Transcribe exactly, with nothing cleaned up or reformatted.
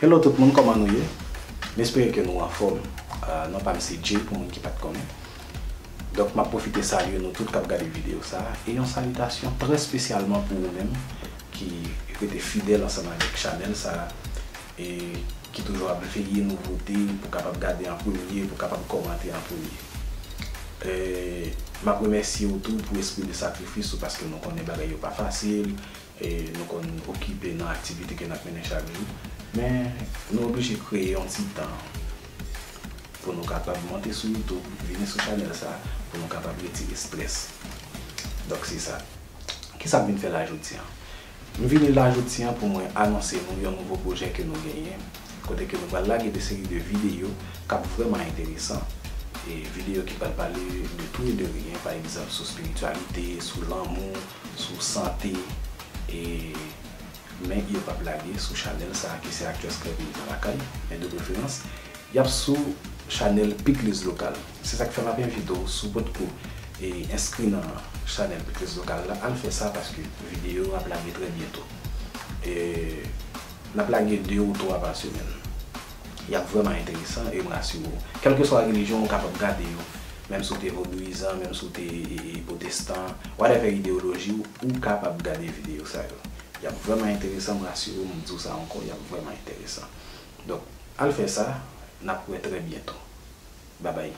Hello tout moun, kòman nou ye? M espere ke nou anfòm. Ah, non pa m se Jay, pou moun ki pa t konnen. Donk, m ap pwofite salye nou tout k ap gade videyo sa a, e yon salitasyon trè espesyalman pou ou menm ki rete fidèl ansanm avèk chanèl sa a, e ki toujou ap veye nouvote pou kapab gade an premye, pou kapab kòmante an premye. E, m ap remèsye w tou pou espri de sakrifis ou, paske nou konnen bagay yo pa fasil, e nou konn okipe nan aktivite ke n ap mennen chak jou. Men, nou oblije kreye yon ti tan pou nou kapab monte sou YouTube, vini sou chanèl sa, pou nou kapab retire estrès. Donk, se sa. Kisa m vin fè la jodi a? M vini la jodi a pou mwen anonse nou yon nouvo pwojè ke nou genyen, kote ke nou pral lage de seri de videyo k ap vrèman enteresan. E videyo ki pral pale de tou e de ryen, pa egzanp, sou espirityalite, sou lanmou, sou sante, e, men yo p ap lage sou chanèl sa a ki se Actress Claire Paysan Lakay, men de preferans, y ap sou chanèl Pikliz Lokal. Se sa k fè m ap envite w, si w potko, e, enskri nan chanèl Pikliz Lokal la, al fè sa, paske videyo ap lage trè byento. E, n ap lage de ou twa pa semèn. Y ap vrèman enteresan e m rasire w. Kèlkeswa relijyon w kapab gade yo, menm si w te vodouyizan, menm si w te, e, e, pwotestan, whatever ideyoloji w, ou kapab gade videyo sa yo. Y ap vrèman enteresan, m rasire w, m di w sa ankò, y ap vrèman enteresan. Donk, al fè sa, n ap wè trè byento. Babay.